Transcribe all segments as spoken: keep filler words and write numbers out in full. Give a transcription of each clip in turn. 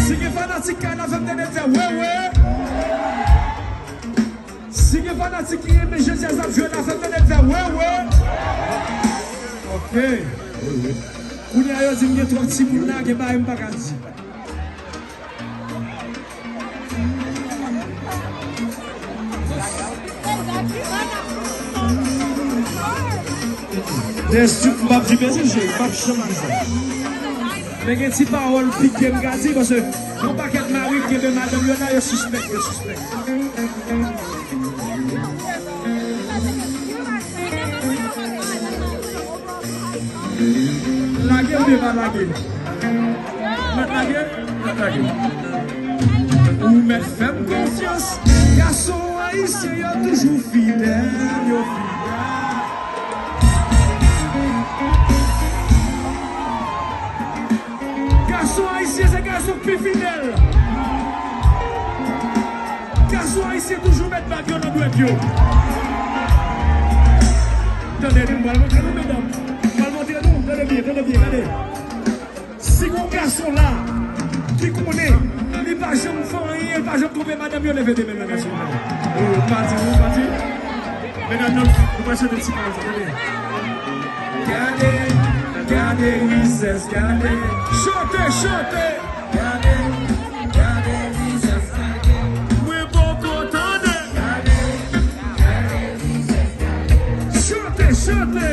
Si gen fanatik kay la, fè m tande fè wewe. Si gen fanatik ki renmen jan djaz ap jwe la, fè m tande fè wewe. Ok. Kounye a yo di m gen twòp timoun la, gen bagay m pa ka di. Dèstyp, m p ap di betiz, m p ap janm di sa. Men gen ti pawòl pike m ka di, paske yon pakèt mari k kenbe madanm yo la, yo sispèk, yo sispèk. Lage oubyen pa lage? Mèt lage? Mèt lage. Ou mèt fè m konfyans. Gason ayisyen yo toujou fidèl, yo fidèl. Gason ayisyen se gason k pi fidèl. Gason ayisyen toujou met bag yo nan dwèt yo. Tande, m pral montre nou, medam. M pral montre nou. Tande byen, tande byen, tande. Si gon gason la ki konnen li pa janm fè anyen, li pa janm twonpe madanm yo, leve de men nan gason yo. Oh, pa di, oh, pa di. Medam, nou, nou pral chante ti pawòl sa, tande. Gade, gade, rizès, gade. Chante, chante. Gade, gade, rizès, gade. Mwen poko tande. Gade, gade, rizès, gade. Chante, chante.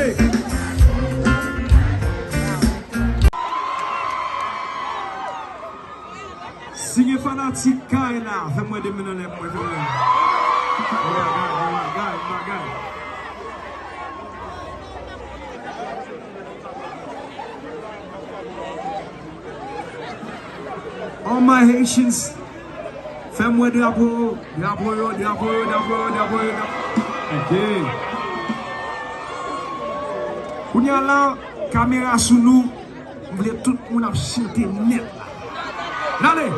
Si gen fanatik kay la, fè m wè de men anlè pou mwen, fè m wè. Yon bagay, yon bagay, yon bagay. All my Haitians, fè m wè drapo yo, drapo yo, drapo yo, drapo yo, drapo yo, drapo yo. Ok. Kounye a la, kamera sou nou. M vle tout moun ap chante nèt la. N ale!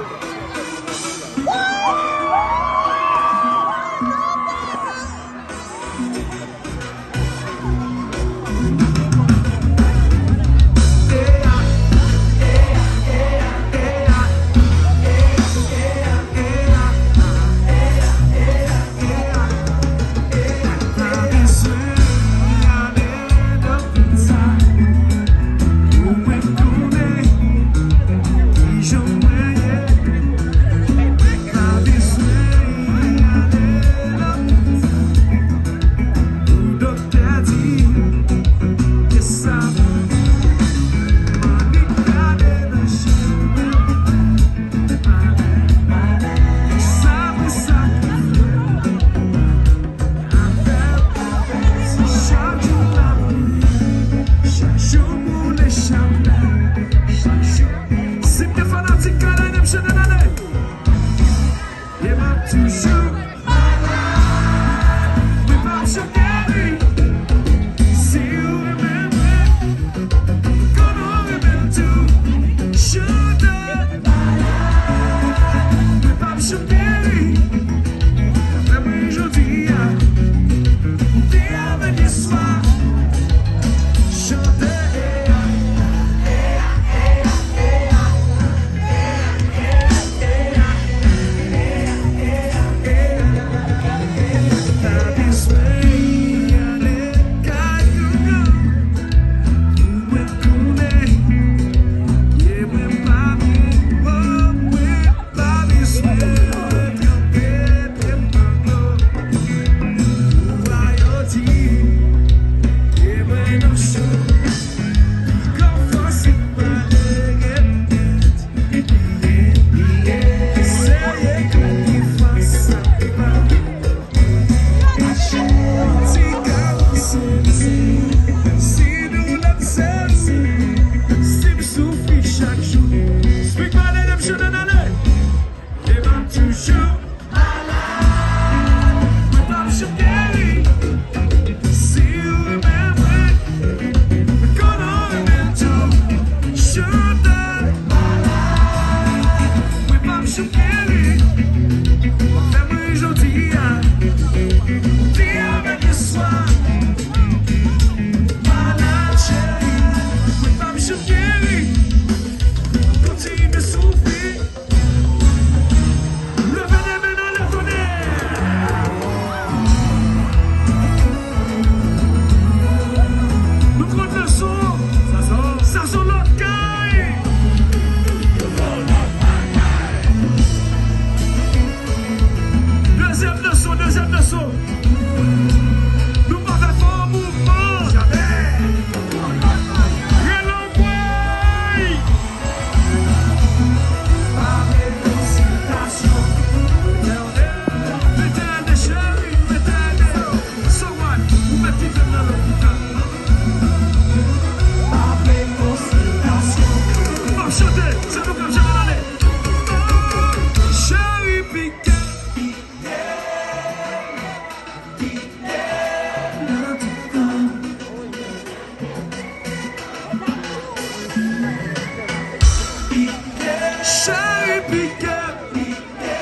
Cheri pike, pike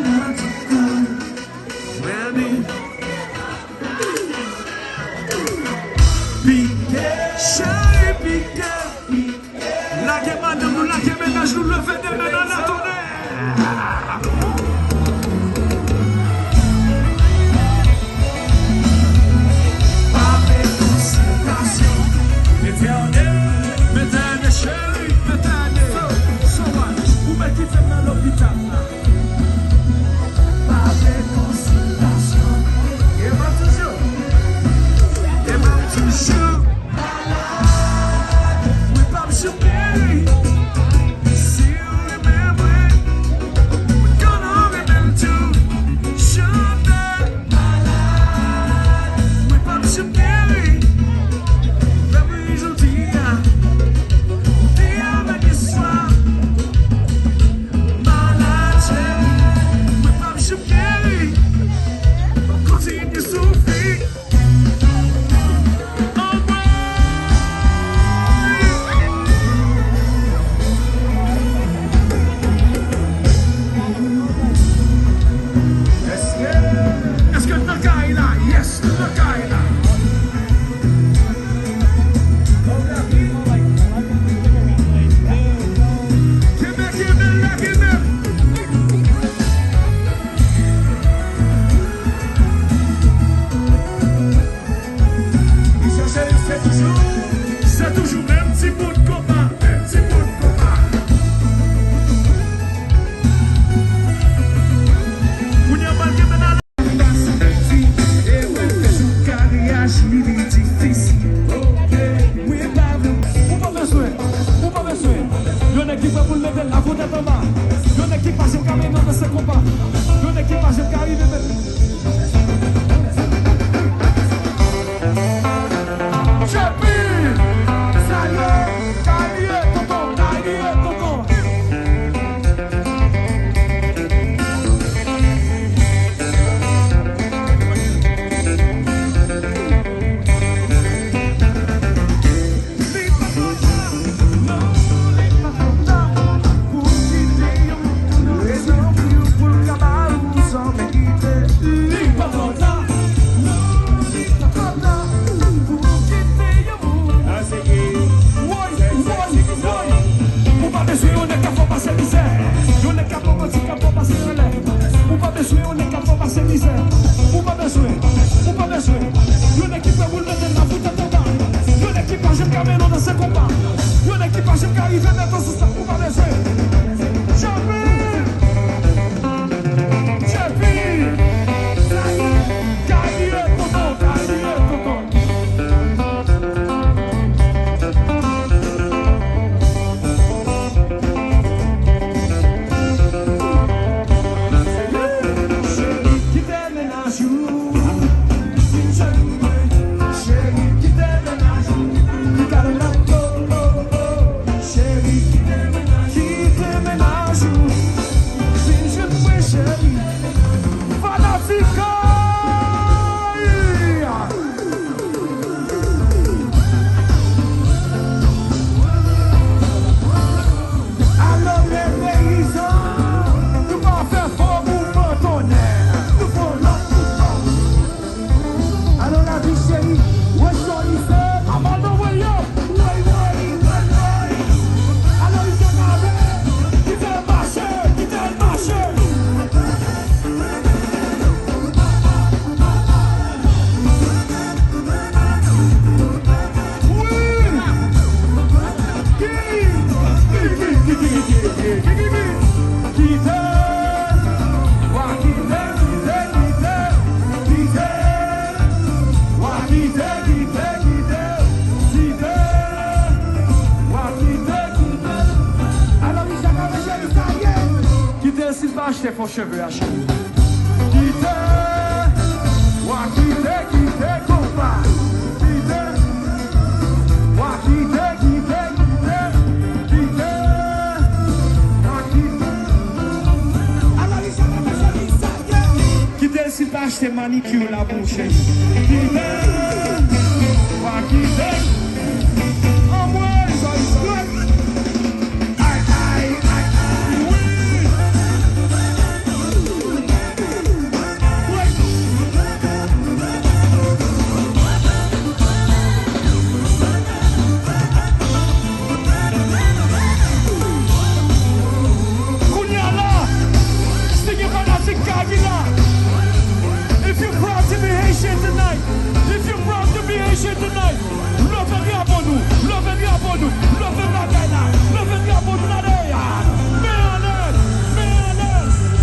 nan tout kò. Mwen di, pike, cheri pike, pike. Lage madanm nou, lage mennaj nou, leve de men nan latonnè. Mete an de, mete an de, cheri, mete an de. So, so what? Ou mèt kite m nan lopital la. Pa gen konsiltasyon. E m ap toujou, e m ap toujou malad. Mwen p ap janm geri. Si w renmen mwen, mwen konnen w renmen m tou. Chante malad. Mwen p ap janm geri. Depi jodi a, ou te avèk espwa. Malad, cheri, mwen p ap janm geri. M ap kontinye soufri. Anmwey! Èske, èske n nan kay la? Yes, nou nan kay la. Kenbe, kenbe la, kenbe. Li chèche, se toujou, se toujou menm ti bout konpa, menm ti bout konpa. Kounye a, malgre mennaj Ou pa bezwen, ou pa bezwen. Yon nèg ki prè pou l mete l la pou tèt anba. Yon nèg ki pa janm ka mennen nan se konpa. Yon nèg ki pa janm ka rive mete. J P! Sa ye, sa ye, tonton, sa ye, tonton. Woy, woy, woy. Ou pa bezwen yon nèg k ap fè w pase mizè. Yon nèg k ap fè w pase anlè. Ou pa bezwen yon nèg k ap fè w pase mizè. Ou pa bezwen, ou pa bezwen. Yon nèg ki prè pou l mete l la pou tèt anba. Yon nèg ki pa janm ka mennen w nan se konpa. Yon nèg ki pa janm ka rive mete w sou sa. Ou pa bezwen. J P! J P! Sa ye, Gaye tonton, Gaye tonton. Cheri, kite mennaj ou. Cheri, kite mennaj ou. Kite mennaj ou. Cheri, kite mennaj ou. Kite mennaj ou. Vin jwenn mwen, cheri. Fanatik! Alò, lè peyizan, nou pa fè fò mouvman tonnè. Nou fè yon lòt mouvman. Alò, lavi cheri, wè sa li fè. Amado, wè yo. Woy, woy, woy, woy. Alò, li fè kave. Kite l mache, kite l mache. Alò, Richard, sa ye. Kite l si l pa achte fo cheve a, cheri. Kite, w a kite, kite konpa. Kite, w a kite, kite, kite, kite, w a kite. Alò, Richard, sa ye. Kite l si l pa Se manikir la pou ou, cheri. Kite m, pa kite m. Anmwey, zòt, zòt. Ay, ay, ay, ay, wi. Wi. Kounye a la, si gen fanatik Kaki la, if you proud to be Haitian tonight, if you proud to be Haitian tonight, leve drapo nou, leve drapo nou, leve bagay la, leve drapo nou la deyò. Men anlè, men anlè,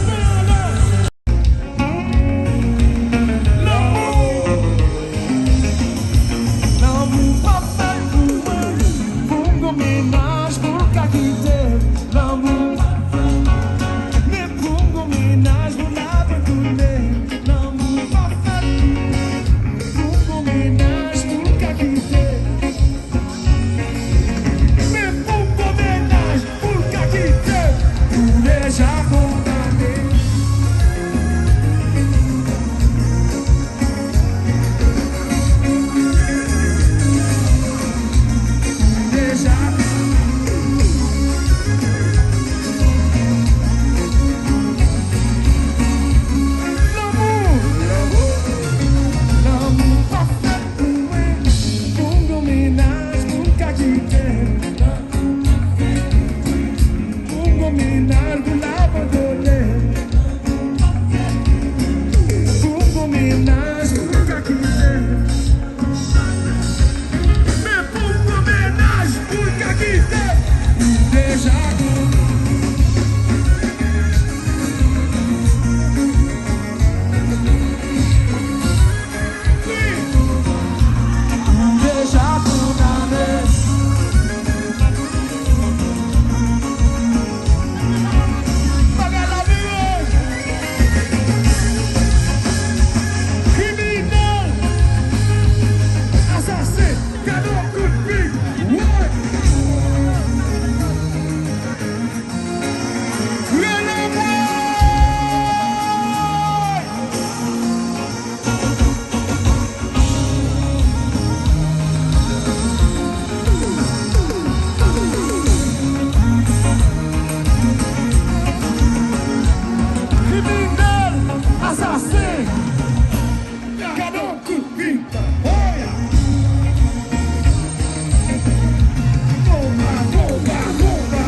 men anlè. Lanmou, lanmou pa fèt pou mwen, pou m gon mennaj pou l ka kite m. Lanmou pa fèt pou mwen, men pou m gon mennaj pou l abandone m. Lanmou pa fèt pou mwen, pou m gon mennaj pou l ka kite m. Men pou m gon mennaj pou l ka kite m, ou deja kondane. Ou deja kondane. Lanmou, lanmou pa fèt pou mwen, pou m gon mennaj pou l ka kite m. Pou m gon mennaj pou l abandone m. Pou m gon mennaj pou l ka kite m. Men pou m gon mennaj pou l ka kite m, ou deja gon. Ou deja kondane. Bagay la vire. Kriminèl. Asasen. Gade yon kout pik. Woy. Rele mwen! Kriminèl, asasen. Gade yon kout pik. Oya! Konba, konba, konba.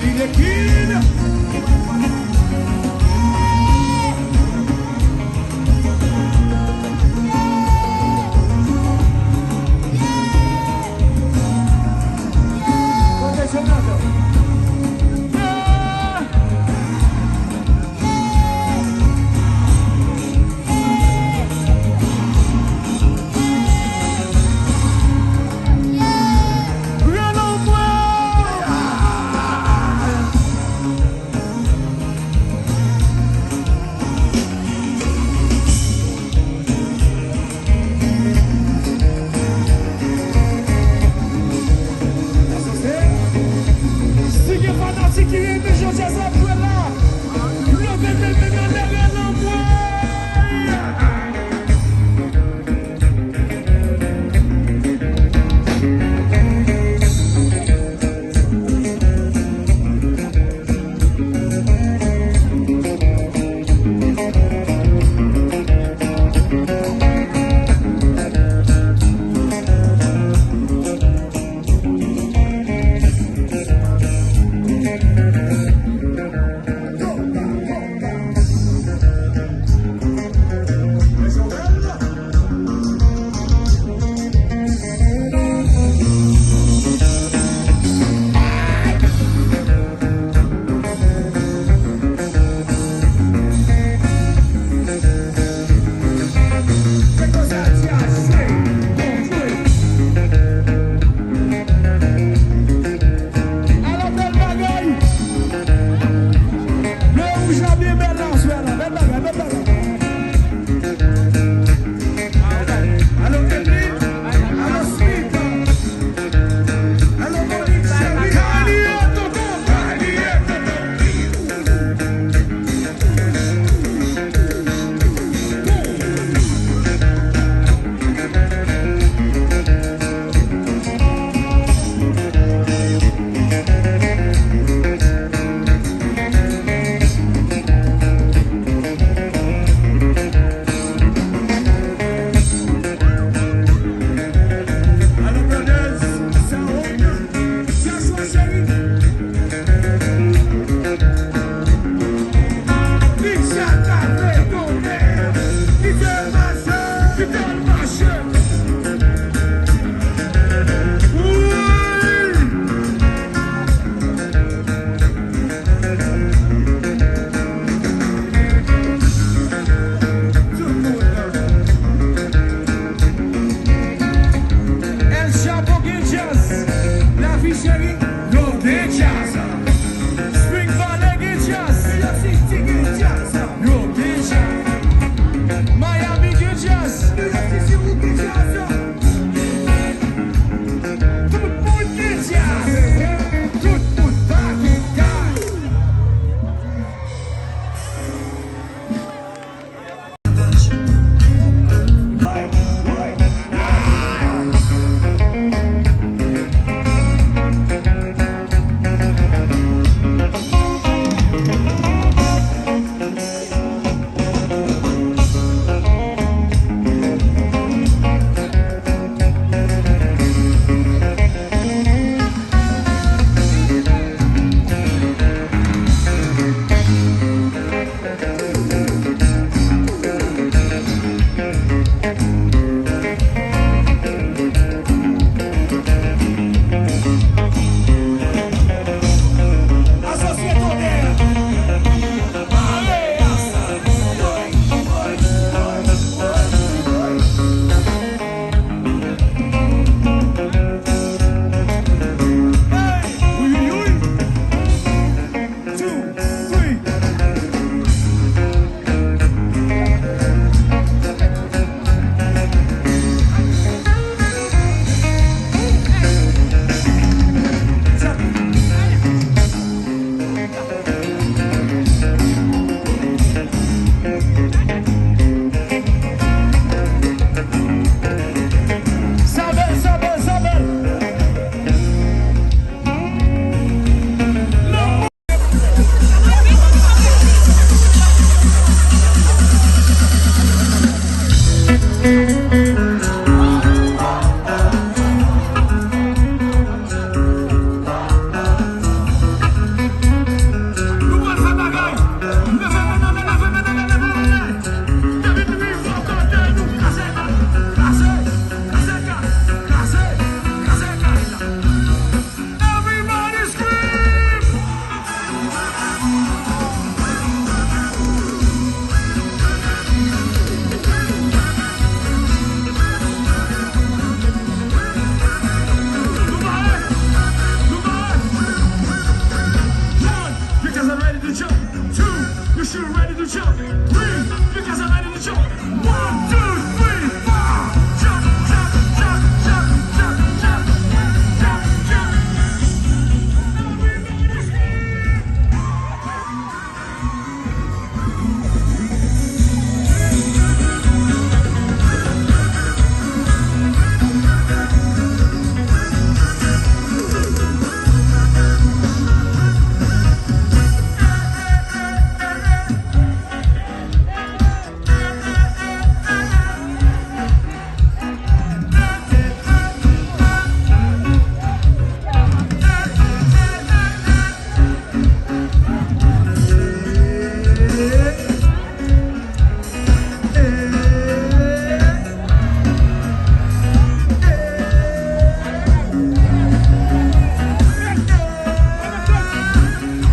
Li de kid. Si gen fanatik ki renmen jan djaz ap jwe la, leve men nou anlè, rele mwen. You ready to jump? Three, you guys are ready to jump. One, two, three, four. Jump, jump, jump, jump, jump, jump, jump, jump, jump.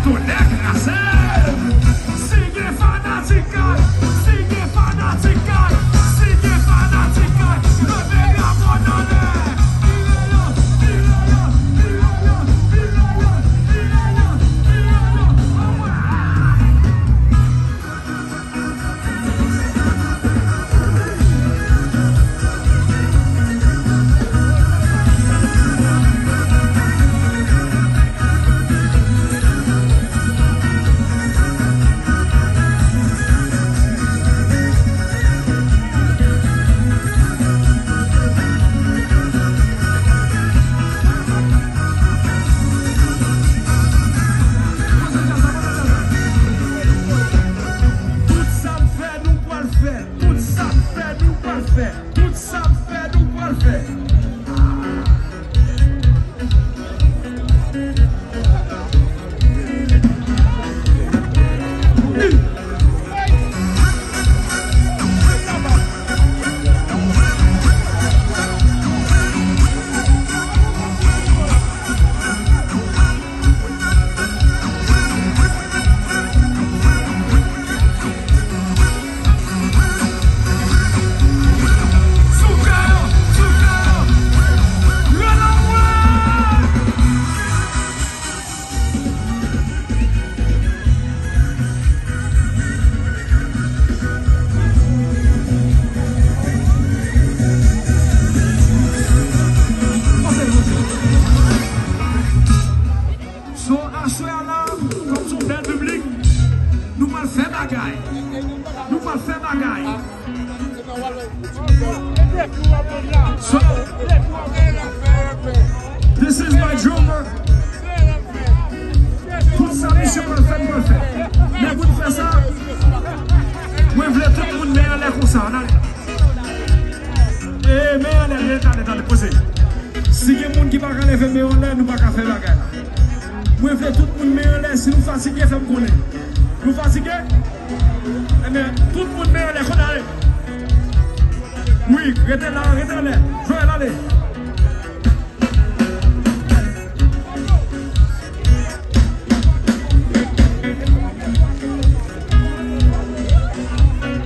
Tonnè kraze! Si gen fanatik kay, si gen fanatik kay, si gen fanatik kay, leve drapo n anlè! Tire yo, tire yo, tire yo, tire yo, tire yo, tire yo, anmwey! Tout sa m fè, nou pral fè. Tout sa m fè, nou pral fè. Tout sa m fè, nou pral fè. So, aswè a la, kòm se yon bèl piblik, nou pral fè bagay. Nou pral fè bagay. So, this is my drummer. Tout sa misye pral fè, nou pral fè. Men pou n fè sa, mwen vle tout moun men anlè konsa. Ann ale. E, men anlè, men tande, tande, poze. Si gen moun ki pa ka leve men anlè, nou pa ka fè bagay la. Mwen vle tout moun men anlè, si nou fatige, fè m konnen. Nou fatige? Ebyen, tout moun men anlè, konnen ale. Wi, rete la, rete anlè. Joel, ale.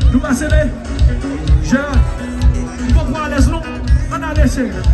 Nou pase le. Jean, m poko alèz non. Ann ale, cheri.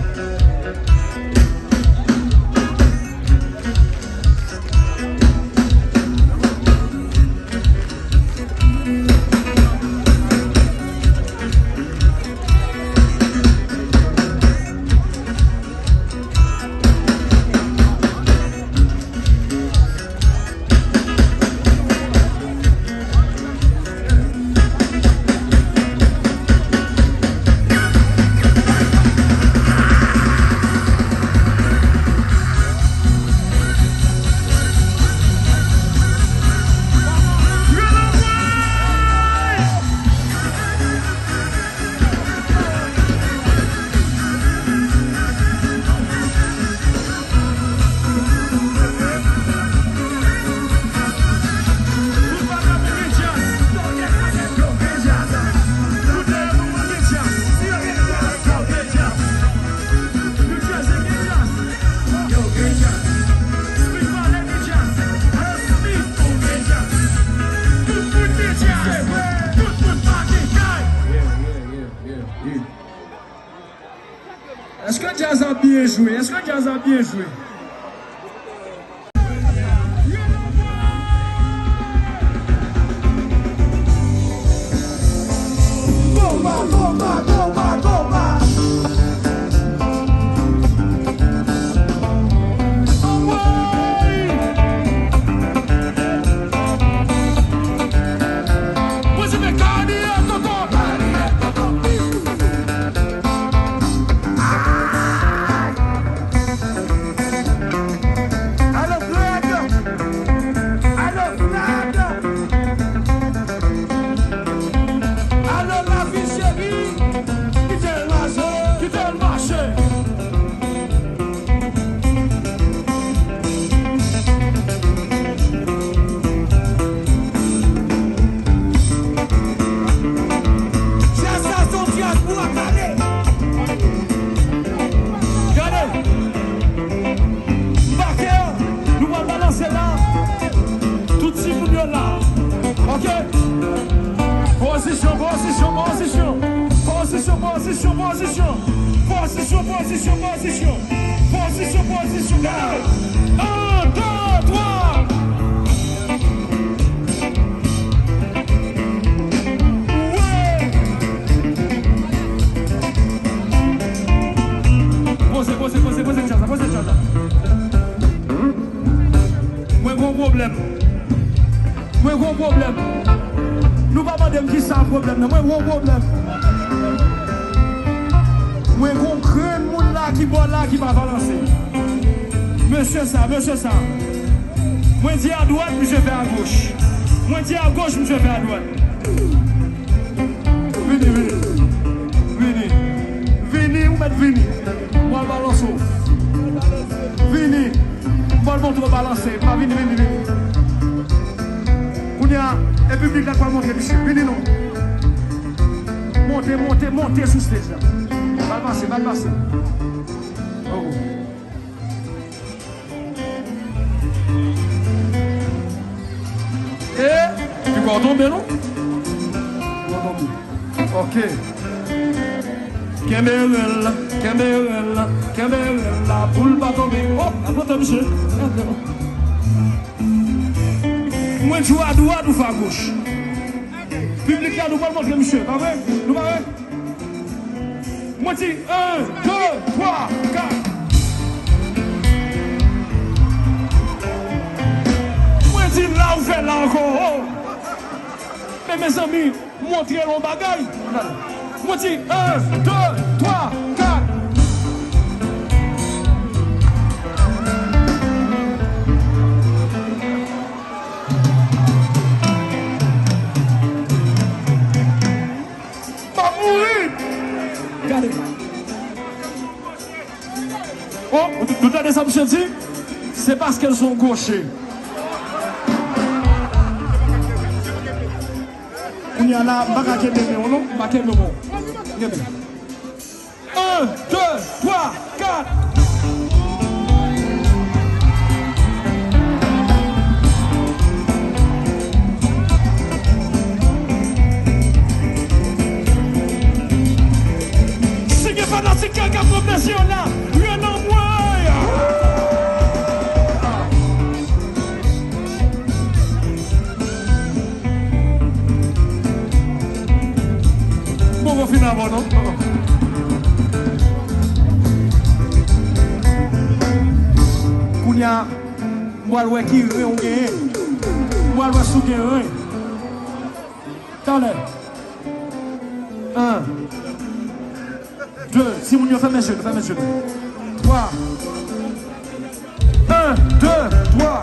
Èske djaz ap byen jwe? Èske djaz ap byen jwe? Yo, yo, yo! Pozisyon, pozisyon, pozisyon. Pozisyon, pozisyon, pozisyon. Pozisyon, pozisyon, pozisyon. Pozisyon, pozisyon, gade. Un, deux, trois. Poze, poze, poze, poze djaz la, poze djaz la. Mwen gon pwoblèm. Mwen gon pwoblèm. Nou pa mande m kisa pwoblèm nan. Mwen gon pwoblèm. Mwen gon grenn moun la ki bò la ki pa balanse. Mesye sa, mesye sa. Mwen di a dwat, misye fè a goch. Mwen di a goch, misye fè a dwat. Vini, vini. Vini. Vini, ou mèt vini. Mwen al balanse w. Vini. Mwen al montre w balanse. Pa vini, vini, vini. Kounye a, e piblik la k pral montre misye. Vini non. Monte, monte, monte sou stage la. Bal pase, bal pase. Oh. E, li pa tonbe non. Ok. Kenbe rèl la, kenbe rèl la, kenbe rèl la, pou l pa tonbe. Oh, akonte misye. Mwen di w a dwat ou fè a goch. Piblik la, nou pral montre misye, pa vre? Nou pa vre? Mwen di, un, deux, trois, quatre. Mwen di, la ou fè la ankò. Oh. Men mezanmi, montre l yon bagay. Mwen di, un, deux, trois, quatre. M ap mouri. Gade. Oh, ou, ou tande sa misye di? Se paske l se yon goche. Kounye a la, m pa ka kenbe men w non, m pa kenbe men w. Kenbe. Un, deux, trois, quatre. Si gen fanatik k ap pran plezi yo la, leve men w. Bon, bon, fin avan non. Kounye a, m pral wè ki ren ou genyen. M pral wè si w gen ren. Talè. Un. De. Timoun yo, fèmen je nou, fèmen je nou. Twa. Un, de, twa.